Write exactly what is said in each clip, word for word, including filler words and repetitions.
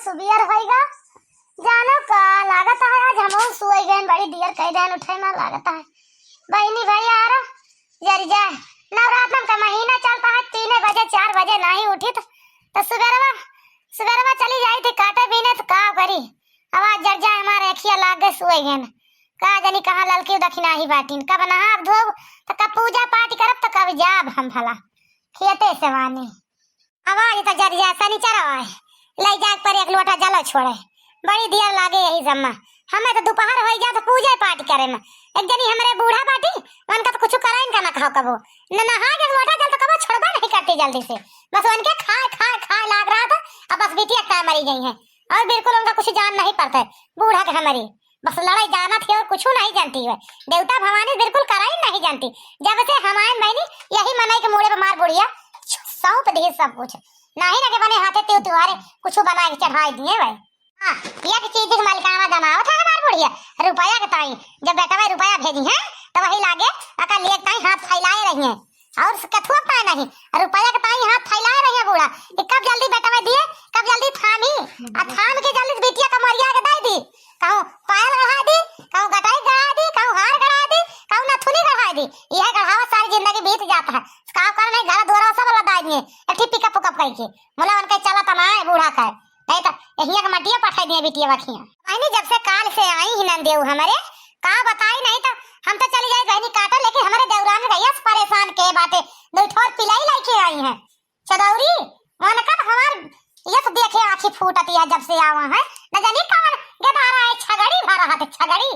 सुबियर होइगा। जानो का लागत है, आज हमहू सोई गएन, बड़ी दियर कइ देन उठे मा लागत है। बहिनी भइया आरा जरि जाए, नवरात्रन का महीना चलत है, तीने बजे चार बजे नाहीं उठित, त सुबेरवा सुबेरवा चली जाइत ही काटे बीने, त का करी। अब आज जरि जाए, हमार अँखिया लाग गए, सोई गएन। का जानी कहाँ ललकी दखिनाही बाटिन, कब नहाब धोब, त कब पूजा पाठ करब, त कब जाब हम भला खेते से वानी। अब आज त जरि जाए, सनिचरवा है, लइ जाए पर एक लोटा जल छोड़े, बड़ी दियर लागे यही जम्मा। हमें त दुपहर होइ जात पूजा पाठ करे मा। एक जनी हमरे बूढ़ा बाटी, उनका त कुछ करइन का ना कहो कबो, न नहाए के लोटा जल तो कबो छोड़बा नहीं करती जल्दी से। बस उनके खाए खाए खाए लाग रहत, अब बस बिटिया का मरी गई है, और बिल्कुल उनका कुछ जान नहीं पड़ता है बूढ़ा के हमरी। बस लड़ाई जानत ही और कुछ नहीं जानती है। देवता भवानी बिल्कुल कराई नहीं जानती। जब से हम आएन बहिनी, यही मनई के मूड़े पे मार बुढ़िया सौंप दी सब कुछ। नहीं ना के बने हाथे तेउ तुहारे कुछ बना के चढ़ाई दिए भाई। हाँ, एक चीज के मलिकाना जमावत है हमार बुढ़िया, रुपया के ताई। जब बेटवा रुपया भेजी है, तो वही लागे अका लिए ताई हाथ फैलाए रही है। और कथुआ ताई नहीं, रुपया के ताई हाथ फैलाए रही है बूढ़ा, कि कब जल्दी बेटवा दिए, कब जल्दी थामी, आ थाम के जल्दी बिटिया कमरिया के दे दी। कहूँ पायल गढ़ा दी, कहूँ गटाई गढ़ा दी, कहूँ हार गढ़ा दी, कहूँ नथुनी गढ़ा दी। यह गढ़ावा सारी जिंदगी बीत जाता है। का कर नहीं, घर दुआरा सब लदा दिए, एक ठी पिकअप उकअप कइके। मुला उनके चलत ना है बूढ़ा का। नहीं तो यहिया के मटिया पठाई दिए बिटिया बखिया। बहिनी जब से काल से आई ही नंदेऊ हमरे, का बताई, नहीं तो हम तो चली जाए बहिनी काटे, लेकिन हमरे देवरान गैया से परेशान के बाटे, दो ठोर पिलाई लेके आई है। चदौरी, मन का तो हमार यस देखे आँखी फूटत या जब से आवा है। न जानी कौन गधारा है, छगड़ी भरा हाथ छगड़ी।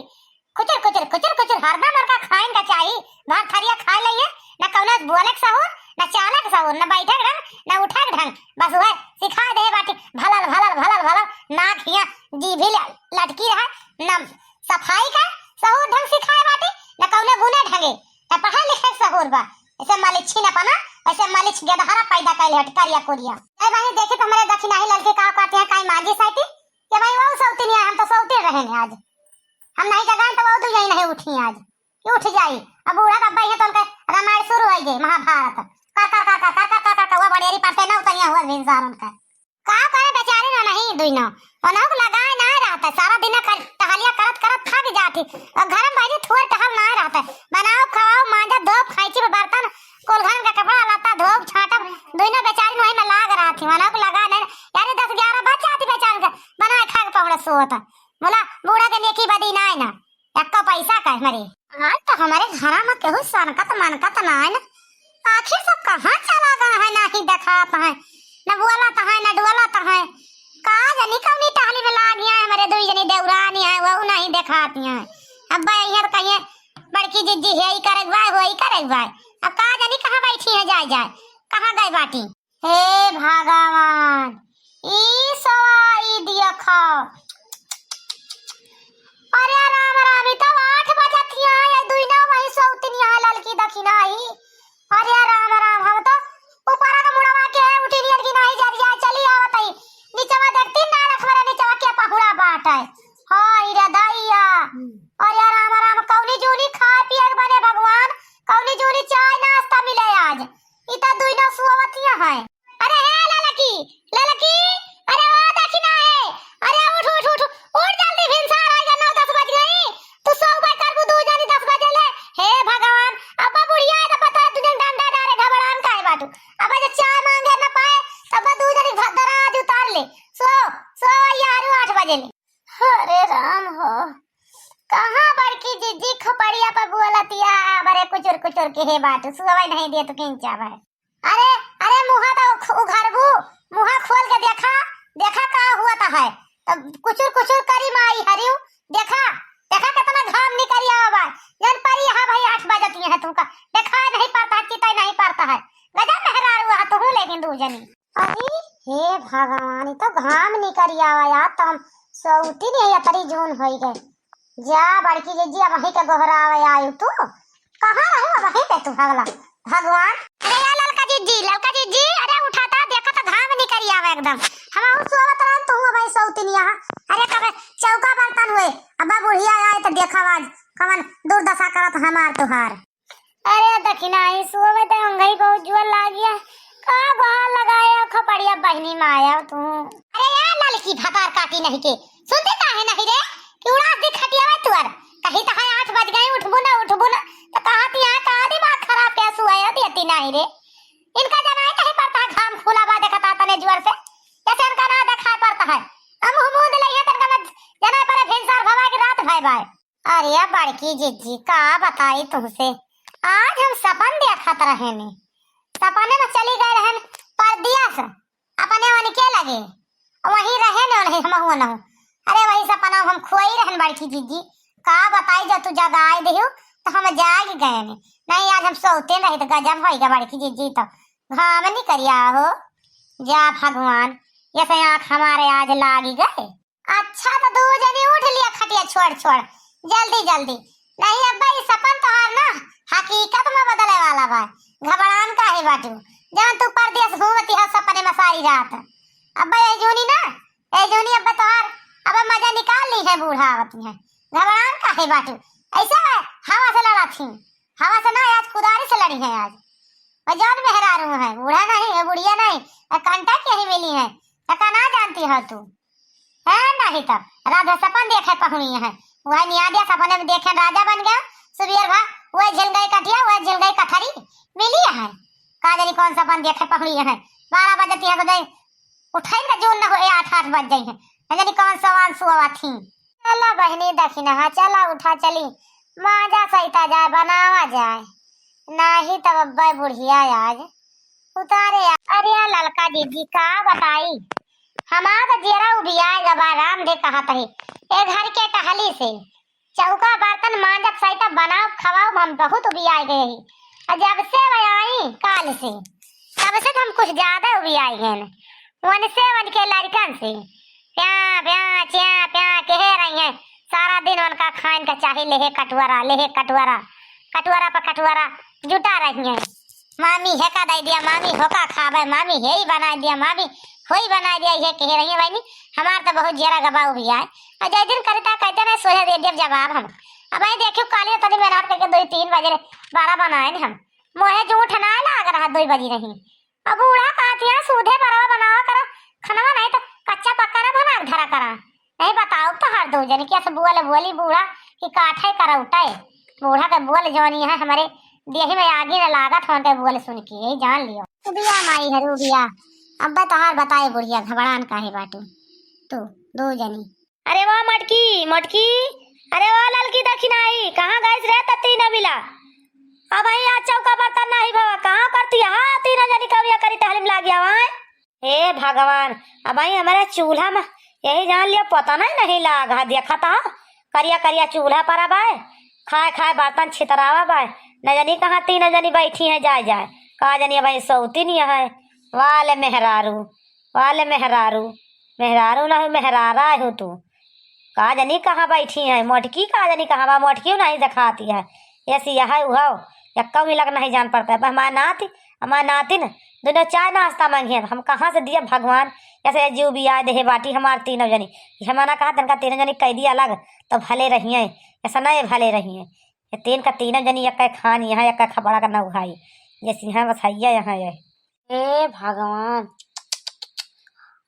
कुचुर, कुचुर, कुचुर, कुचुर, हरदम उनका खाइन का चाही। भर थरिया खाए लइए, न कौनो बोले के सहूर, न चाले के सहूर, न बैठे के ढंग, न उठे के ढंग। बस वह सिखा दे बाटी, भलल, भलल, भलल, भलल, नाक हिया जीभी ल-, लटकी रहा, न सफाई का सहूर ढंग सिखाए बाटी, न कौनो गुने ढंगे, न पढ़े लिखे के सहूर बा। ऐसे मलिच्छी न पना, ऐसे मलिच्छ गेदहरा पैदा कैले हट करिया कोरिया। ए भाई, देखी तो हमरे दखिनाही ललकी का कहते हैं, काई मांझी साइती? ये भाई, वो सौती नहीं है, हम तो सौती रहे हैं आज। हम नहीं जगाएं तो वो दुइया नहीं उठी आज। कि उठ जाई। अब बूढ़ा का अब्बा ये तो उनका रामायण शुरू होइ गए, महाभारत। कर, कर, कर, कर, कर, कर, कर, कर, वो बड़ेरी पर से ना उतरिया हुआ भिनसार उनका। का करे बेचारी ना नहीं दुइनो। उन्हों को लगाए ना रहता, सारा दिन कर, टहलिया करत, करत थक जाती। और घर में बहिनी थोड़ टहल ना रहता। बनाओ, खवाओ, मांजा, धोप, खैची पे बर्तन, कुल घर का कपड़ा लत्ता धोप, छाटब, दुइनो बेचारी वही में लाग रहती। उन्हों को लगा नहीं, यार, दस ग्यारह बज जाती बेचारी का, बनाए खा के पहुड़ा सोता। बोला, बूढ़ा के नेकी बदी ना है ना, एक्को पैसा का है मरे। आज तो हमारे घरा में केहू सनकत मनकत ना है ना। आखिर सब कहाँ चला गए हैं, ना ही देखात हैं, न बोलत हैं, न डोलत हैं। का जानी कौनी टहली में लाग गया है, हमारे दुई जनी देवरानी है, वो नहीं देखात हैं। अब भाई यहाँ तो कहिए बड़की जिज्जी है ही करे हुआ है, वो ही करे हुआ है। अब का जानी कहाँ बैठी है, जाए जाए, कहाँ गए बाटी। हे भगवान, ई सवा ई दिया खाओ। अरे राम राम, ई तब आठ बजत हिया, ये दुइनो वही सौतिन यहाँ ललकी दखिनाही। अरे राम राम, हम तो ऊपरा का मुड़वा के उठी नियन की नाही जरिया चली आवत ही। नीचवा देखती ना रखबरे नीचवा के पहुड़ा बाटे। हाय रे दैया। अरे राम राम, कौनी जूनी खाए पिए के बने भगवान, कौनी जूनी चाय नाश्ता मिले आज। ई त दुइनो सुअवतिया है। अरे हे ललकी, ललकी, अरे ओ दखिना है, अरे उठ, उठ, उठ, उठ जल्दी, भिनसार आइगा, नौ दस बज गई। तू सोउबे करबू दू जनी दस बजे ले। हे भगवान, अब्बा बुढ़िया है त पता है तुझे डंडा डारे घबरान काहे बाटू। अब्बा जे चाय मांगे न पाए, तब दू जनी भ-, दराज उतार ले। सो, सो यार आठ बजे ले। अरे राम हो, कहाँ बड़की जिज्जी खोपड़िया पर बोलतिया, बड़े कुचुर कुचुर के हे बाटू, सुअवे नहीं दे तो किंचा भाई। अरे, अरे मुहा तो उख-, उघरबू, मुहा खोल के देखा, देखा का हुआ तो है। तब कुचुर कुचुर करी माई हरिऊ, देखा, देखा कितना घाम निकरी आवा बा। जन परी यहाँ भाई आठ बजतिया है तुमका, देखा नहीं पड़ता है, चिताई नहीं पड़ता है। गजब मेहरारू है तू लेकिन दू जनी। अरे हे भगवान, ई तो घाम निकरी आवा यार, तो हम सौती नहीं अतरी जून होई गए। जा बड़की जिज्जी, अब वहीं के गोहरावे आयु तू। कहाँ रहू अब वहीं पे तू भगला? भगवान। अरे या ललका जिज्जी, ललका जिज्जी, अरे उठाता, देखा तो घाम निकरी आवा एकदम। हम आऊ सोवत रहन, तू अब सौती नहीं यहाँ। अरे कब चौका बर्तन हुए, अब बुढ़िया आए तो देखा आज कवन दुर्दशा करत हमार तुहार। अरे दखिना, ई सुबह में तो अंगई बहुत जुअर लाग गया। का गोहार लगाया खोपड़िया बहिनी में आया तू। अरे यार ललकी, कि भतार काटी नहीं के। सुनती काहे नहीं रे? कि उड़ास दी खटियावा तुअर। कही तो है आठ बज गए, उठबू ना, उठबू ना। तो कहा ती है, का दिमाग खराब के सुआ है, देती नहीं रे। इनका जनाए कहीं पड़ता है, घाम खुला बा, देखता तने जुअर से। जैसे इनका ना दिखाई पड़ता है। हम मुंह मूंद लइहे, तनका में जनाए पड़े भिनसार भवा की रात भय बाय। अरे बड़की जिज्जी, का बताई तुमसे, आज हम सपन देखत रहेन। सपने में चली गए रहन परदेस, अपने उनके लगे, वहीं रहेन, उन्हीं हम हुआ न हो। अरे वही सपना हम खोई रहन बड़की जिज्जी, का बताई, जब तू जगाए देहु तो हम जाग गए। नहीं, आज हम सोते रही तो गजब होइगा बड़की जिज्जी, तो घाम निकरिया हो। जा भगवान, जैसे आँख हमारे आज लाग गए। अच्छा, तो दू जनी उठ लिया खटिया छोड़ छोड़, जल्दी जल्दी। नहीं अब्बा, ई सपन तोहार ना हकीकत में बदले वाला बा। घबरान काहे बाटू? जवन तू परदेस घूमती है सपने में सारी रात। अब्बा, ए जूनी ना, ए जूनी अब्बा तोहार, अब मजा निकाल ली है, बूढ़ा आवती है। घबरान काहे बाटू? ऐसे है, हवा से लड़ा थी, हवा से ना, आज कुदारी से लड़ी है आज। और जौन मेहरारू है, बूढ़ा नहीं है, बुढ़िया नहीं, और कांटा के ही मिली है, तो का ना जानती हो तू? है नहीं तब रात भर सपन देखे पहुनी है। वह नियादिया सपने में देखे राजा बन गया। सुबेर भा वह झिल गई कटिया, वह झिल गई कथरी मिली है। का जानी कौन सपन देखे पहुनी है। बारह बजे तिहा बजे उठाई ना, जून न हो, आठ, आठ बज जाई है। न जानी कौन सवान सुआ थी। चला बहिनी दखिनहा, चला उठा चली। माजा सहिता जाए, बनावा जाए। नाही तब अब्बे बुढ़िया आज उतारे आ-, अरे आ ललका दीदी का बताई, हमार तो जियरा उबियाए गबा, राम दे कहत ही। ए घर के टहली से चौका बर्तन मांजत सहिता बनाओ खवाओ, हम बहुत उबियाए गए ही। और जब से वह आई काल से, तब से तो हम कुछ ज्यादा उबियाए गए न। वनसे वनके लड़कन से प्या प्या च्या प्या कहे रही हैं। सारा दिन उनका खाइन का चाही, लेहे कटुअरा, लेहे कटुअरा, कटुअरा पर कटुअरा जुटा रही हैं। मामी हेका दे दिया, मामी होका खावे, मामी हे ही बनाए दिया, मामी हो ही बनाए दिया, ये कहे रही है बहनी। हमार तो बहुत जरा गबाऊ भी आए। और जय दिन करिता कहते नहीं, सोहे दे दिया जवाब हम। अब आई देखियो, काली तनी मेहनत करके दो तीन बजे बारह बनाए नहीं हम। मोहे जूठ ना लाग रहा, दो बजी नहीं। अब बूढ़ा कहती है, सूधे बरवा बनावा करो, खनवा नहीं तो कच्चा पक्का ना बना के धरा करा। नहीं बताओ तो हर दो जन की ऐसे बोल बोली बूढ़ा कि काठे करौटे। बूढ़ा के बोल जवानी है हमारे देही में आगी न लागत हो, उनके बोल सुन के यही जान लियो। रूबिया माई है रूबिया, अब तोहार बताए बुढ़िया घबरान काहे बाटू तू दो जनी। अरे वाह मटकी, मटकी, अरे वाह ललकी दखिनाही, कहाँ गइस रे तत्ती न मिला? अब ही आज चौका बर्तन नहीं भवा, कहाँ करती है? हाँ, तीनों जनी कविया करी टहलिम लागिया वहाँ। हे भगवान, अब ही हमारे चूल्हा में यही जान लिया, पता नहीं, नहीं लाग है, देखा था करिया करिया चूल्हा पर अब आए, खाए खाए बर्तन छितरावा बाय, न जानी कहाँ तीनों जनी बैठी हैं, जाए जाए, का जानी अब ही सौती नहीं है। वाले मेहरारू, वाले मेहरारू, मेहरारू ना हो, मेहरारा हो तू। का जानी कहाँ बैठी है मोटकी, का जानी कहाँ बा, मोटकी नहीं दिखाती है। ऐसी यह है उहाव, यक्का मिला के नहीं जान पड़ता है। अब हमारे नाती, हमारे नातिन दोनों चाय नाश्ता मांगी है, हम कहाँ से दिया भगवान? ऐसे जीव भी आए देहे बाटी हमार तीनों जनी। ये हमारा कहा तनका तीनों जनी कह दिया अलग, तो भले रही है, ऐसा नहीं भले रही है। ये तीन का तीनों जनी यक्का खान यहाँ, यक्का खपड़ा का नौहाई, ये सिंहा बस हैया यहाँ है। हे भगवान,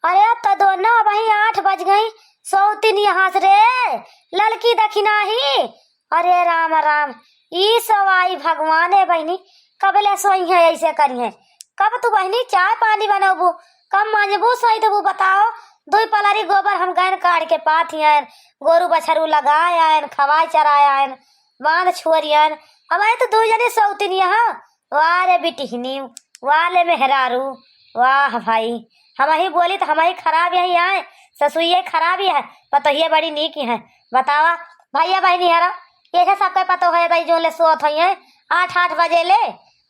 अरे त दोनों अबहीं आठ बज गई, सौतिन यहाँ से रे, ललकी दखिनाही। अरे राम राम, ई सवाई भगवान है बहिनी, कबले सोई है ऐसे करी है? कब तू बहिनी चाय पानी बनबू, कब मांजबू सोई देबू बताओ? दुई पलारी गोबर हम गैन काढ़ के पाथियन, गोरू बछरू लगायन, खवाय चरायन, बांध छुअरियन, अब आए तो दो जने सौतिन यहाँ। वाह रे बिटिहनी, वाह ले मेहरारू, वाह भाई, हमही बोली तो हमही खराब यही आए, ससुइये खराब ही है, पतोहिये बड़ी नीक ही है। बतावा, भैया बहिनी हरा, ये है सबके पतो है भाई, जो ले सोत है, आठ, आठ बजे ले,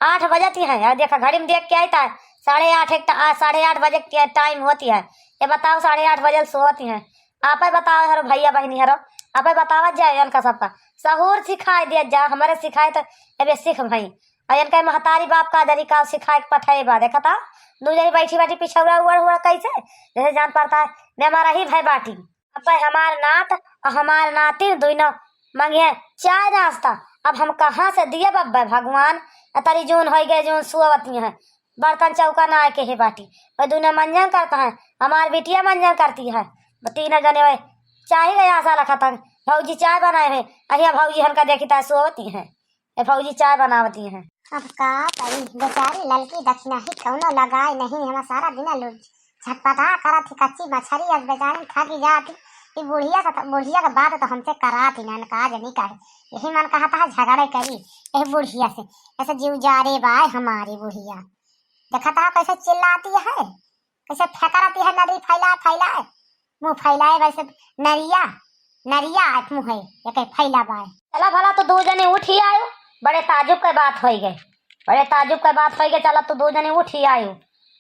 आठ बजत ही है। और देखा घड़ी में देख के आई था, साढ़े आठ, एक टा-, आ, साढ़े आठ बजे के टाइम होती है। ये बताओ, साढ़े आठ बजे ले सोत ही है। आपे बताओ हरो भैया बहिनी हरो, आपे बतावा जाए इनका सबका, सहूर सिखाए दिया जा, हमारे सिखाए तो अबे सीख भाई। और इनका महतारी बाप का जरी का सिखाए के पठाए बा, देखा था, दू जनी बैठी बैठी पिछौड़ा उड़ हुआ कैसे, जैसे जान पड़ता है मैं हमारा ही भाई बाटी। अब भाई हमार नात और हमार नातिन दोनों मंगिए चाय नाश्ता, अब हम कहाँ से दिए बब्बे भगवान? अतरी जून हो गए, जून सुअवती हैं, बर्तन चौका ना आए के हे बाटी, और दोनों मंजन करता है, हमार बिटिया मंजन करती है। तीन जने वही चाही गए आशा रखा था, भौजी चाय बनाए हैं, अहिया भौजी हमका देखी ता सोवती हैं, ए भौजी चाय बनावती हैं। अब का करी, बेचारी ललकी दखिनही कौनो लगाए नहीं, हमार सारा दिन लुट झटपटा करत ही, कच्ची मछरी अब बेचारी खा के जात ही। ई बुढ़िया का तो, बुढ़िया के बात तो हमसे करात ही ना, का जनी काहे। यही मन कहत है झगड़े करी ए बुढ़िया से, ऐसे जीव जा रे बाय हमारी बुढ़िया। देखत है कैसे चिल्लाती है, कैसे फेंकरती है नरी फैला फैला, मुँह फैलाए वैसे नरिया, नरिया आँख मुँह है, ये कहे फैला बाय। चला भला तू दो जने उठ ही आयो, बड़े ताजुब के बात होई गए, बड़े ताजुब के बात होई गए। चला तू दो जने उठ ही आयो,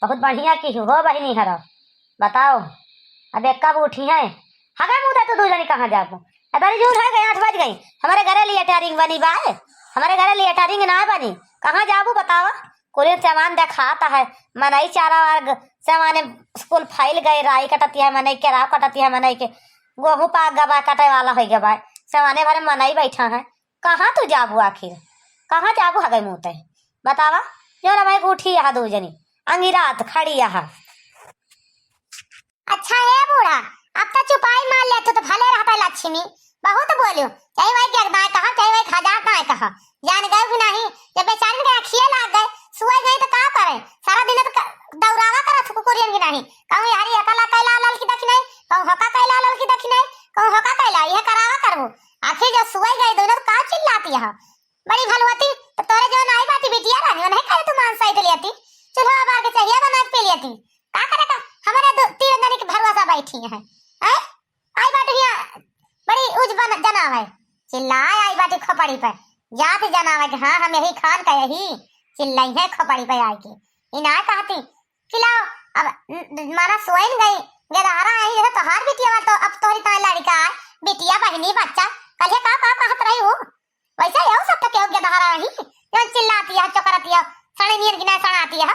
बहुत बढ़िया की हो बहिनी हरो। बताओ, अब एक कब उठी है? हगे मुँह दे तू दो जने कहाँ जाबो? अदारी जून है गए, आठ बज गई, हमारे घरे लिए टैरिंग बनी बाय, हमारे घरे लिए टैरिंग ना बनी, कहाँ जाबू बतावा? कुलियन सेवान देखात है, मनई चारा वर्ग सेवाने स्कूल फैल गए, राई कटती है मनई, केराव कटती है मनई के, गोहूँ पाक गबा, कटे वाला होई गबा, सेवाने भरे मनई बैठा है। कहाँ तू जाबू आखिर? कहाँ जाबू हगई मुँह तय? बतावा, जो ना भाई उठी यहाँ दो जनी, अंगी रात खड़ी यहाँ। अच्छा हे बूढ़ा, अब तो चुपाई मार ले, तू तो भले रहता लक्ष्मी, बहुत बोलियो, चाहे वही के नाय कहा, चाहे वही के हजार नाय कहा, जान गए कि नहीं? जब बेचारी के अखिए लाग गए, सुए गई तो का करे? सारा दिन तो क-, दौड़ावा करत कुकुरियन की नहीं, कहूँ यारी एकला कैला ललकी दखिनही, कहूँ होका कैला ललकी दखिनही, कहूँ होका कैला, यह करावा करबू। आखिर जब सुए गई दोनों तो का चिल्लाती है? बड़ी भलवती, तो तोरे जो नाई बाटी बिटिया रानी, उन्हें कहे तू मान सहित लियती, चूल्हा बार के चाहिए बना के पी लियती। का करे का? हमारे दो, तीन जनी के भरोसा बैठी है। हैं? आई बाटी हियाँ बड़ी उज बन, जनावे। चिल्लाए आई बाटी खोपड़ी पे। जात जनावे कि हाँ, हम यही खान का यही। चिल्लाई है खोपड़ी पे आए के। ई ना कहती कि लाओ, अब न-, न-, माना सोइन गई, गेदहरा आई, जैसे तोहार बिटिया बा, तो अब तोहरी ताई लड़का है, बिटिया, बहिनी, बच्चा, कल्हे का, का कहत रही हो? वैसे यहो सब तो केहू गेदहरा ही, जौन चिल्लाती है, चोकरती है, सड़े नियन की ना सड़ाती है।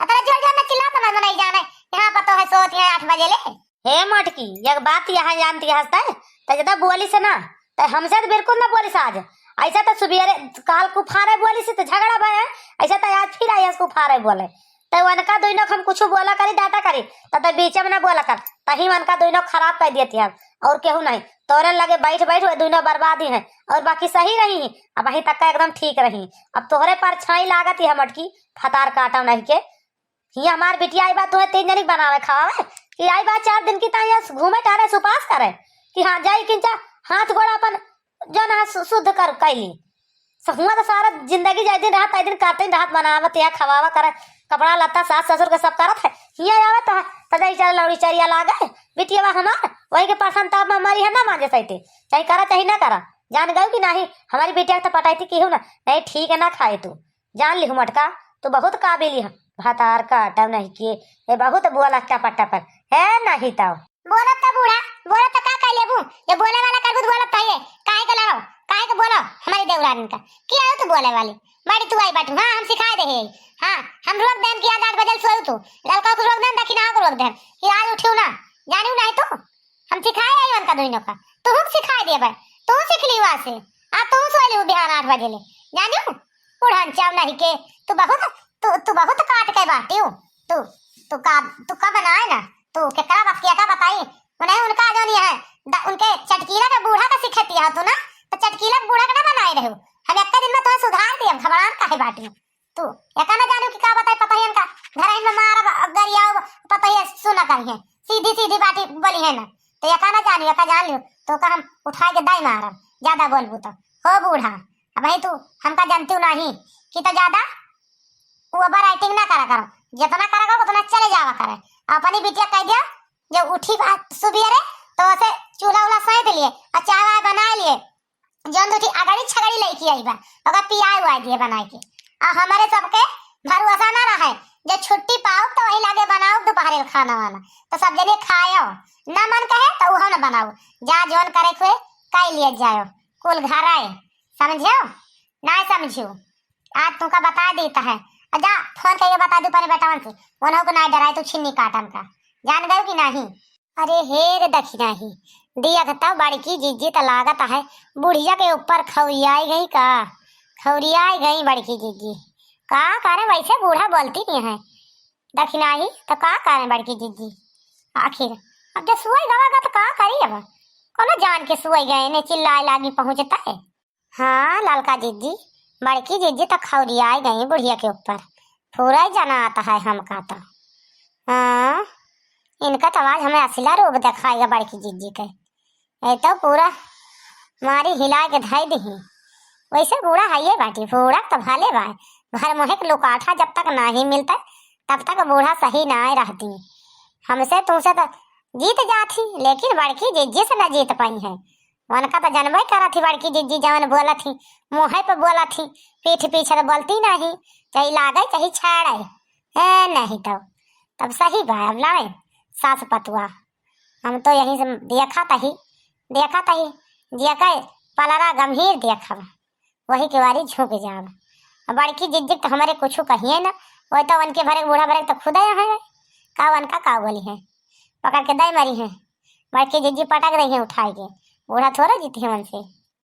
अतरा जोर जोर में चिल्लात ना, नहीं जाने, यहाँ पर तो है सोती है आठ बजे ले। हे मटकी, एक बात यहाँ जानती हस तै, तै ज्यादा बोली से ना, तै हमसे तो बिल्कुल ना बोली साज। ऐसा तो सुबेरे काल कुफारे बोली से तो झगड़ा भय है, ऐसा तो आज फिर आई हस कुफारे बोले। तै उनका दोनों हम कुछ बोला करी, डांटा करी, तो तै बीच में ना बोला कर, तही उनका दोनों खराब कर देती है, और केहू नहीं। तोरे लगे बैठ बैठ वो दोनों बर्बाद ही हैं, और बाकी सही रही हैं, अब वहीं तक का एकदम ठीक रही। अब तोहरे पर छाई लागत ही है मटकी, फतार काटव नहीं के। हियाँ हमार बिटिया आई बा, तोहे तीन जनी बनावे खावे, कि आई बा चार दिन की ताई घूमे टहरे सुपास करे, कि हाँ जाई किंचा हाथ गोड़ अपन जौन है सु-, शुद्ध कर कैली। स-, हुआँ तो सारा जिंदगी जाए दिन रहत, ताई दिन काटे रहत, बनावत या खवावा करे, कपड़ा लत्ता सास ससुर के सब करत है। हियाँ आवत है, तजाई चल लौड़ी चरिया लागे, बिटिया बा हमार, वही के पसंद ताप में हमारी है ना मांजे सैते, चाहे करा चाहे ना करा। जान गयो कि नहीं, हमारी बिटिया के तो पटाई थी केहू ना, नहीं ठीक है ना खाए तू। जान लिहु मटका, तू बहुत काबिल है। भतार काटव नहीं के, ये बहुत बोला टपा टपा, है नहीं तो। बोलत तो बूढ़ा, बोलत तो का कह लेबू? ये बोले वाला करबू तो बोलत तो ये, काहे के लड़ो, काहे के बोलो हमारी देवरानी का? की आओ तू बोले वाली, बड़ी तू आई बाटू, हाँ हम सिखाए दे है। हाँ, हम रोक देन कि आज आठ बजे सोऊ तू, ललका को रोक देन, दखिना को रोक देन, कि आज उठियो ना, जानियो नहीं तू। हम सिखाए आई उनका दोनों का, तू हम सिखाए देबे, तू सीख ली वहाँ से, आ तू सोई ली बिहान आठ बजे ले, जानियो। बुढ़न चाव नहीं के, तू बहुत, तू, तू बहुत काट के बाटियो। तू, तू का, तू का बनाए ना, तू केकरा बात किया का बताई? उन्हें उनका जो नहीं है, द-, उनके चटकीला के बूढ़ा का सिखती है तू ना, तो चटकीला के बूढ़ा का ना बनाए रहे हो। हम एक दिन में तुम्हें सुधार दिए, हम घबरान काहे बाटियो। तू एका ना जानू कि का बताई पतहियन का, घरइन में मारब, गरियाओ, पतहिया सुना करी है, सीधी सीधी बाटी बोली है ना, तो एका ना जानू, एका जान लियो, तो का हम उठाए के दाई मारब, ज्यादा बोलबू तो। हो बूढ़ा, अब भाई तू हमका जानती नहीं कि तो ज्यादा ओवर एक्टिंग ना करा करो, जितना करा करो उतना चले जावा करे। अपनी बिटिया कह दिया, जब उठी बात सुबेरे तो उसे चूल्हा उल्हा सैंत लिए और चाय वाय बना लिए, जौन दूठी अगड़ी छगड़ी लइके आई बा, ओका पियाए उआए दिए बनाए के। आ हमरे सबके भरोसा ना रहे, जे छुट्टी पाउब तो वही लागे बनाउब दोपहरे खाना वाना, तो सब जने खायो, ना मन कहे तो उहो ना बनाओ, जा जौन करे खुए कई लिए जायो, कुल घर आए, समझो ना समझो, आज तुमका बता देता है। आ जा फोन करके बता दू पहले बेटावन से, उन्हों को ना डराए तू छिन्नी काटन का, जान गयो कि नहीं? अरे हे रे दखिनही, दिया के तब बड़की जिज्जी त लागत है बुढ़िया के ऊपर खौरियाई गई का? खौरियाई गई बड़की जिज्जी। का करे वैसे बूढ़ा बोलती नहीं है दखिनही, तो का करे बड़की जिज्जी? आखिर अब जब सुअई गवा गा तो का करी अब? कोनो जान के सुअई गए ने चिल्लाए लागी पहुँचता है। हाँ ललका जिज्जी, बड़की जिज्जी तो खौरियाए गई बुढ़िया के ऊपर। पूरा ही जनात है हमका तो। हाँ, इनका तो आज हमें असला रूप दिखाएगा बड़की जिज्जी के। ये तो पूरा मारी हिला के धई दही। वैसे बूढ़ा है ये बाटी, बूढ़ा तो भले बा, भर मुहे के लुकाठा जब तक नहीं मिलता तब तक बूढ़ा सही ना रहती। हमसे तुमसे तो जीत जात ही, लेकिन बड़की जिज्जी से न जीत पाई है। उनका तो जनबे करत ही बड़की जिज्जी जवन बोलत ही, मुँहे पे बोलत ही, पीठ पीछे तो बोलती नहीं, चाहे लागे चाहे छाड़े। ए नहीं तो तब सही बा, अब लड़े सास पतुआ। हम तो यहीं से देखत ही, देखत ही, जेके पलरा गंभीर देखब, वही के वारी झुक जाब। अब बड़की जिज्जी तो हमारे कुछ कहिए ना, वही तो उनके भरे बूढ़ा भरे तो खुद आया है, का उनका का बोली है, पकड़ के दई मरी है। बड़की जिज्जी पटक रही है उठाए के, बूढ़ा थोड़ा जीती है उनसे।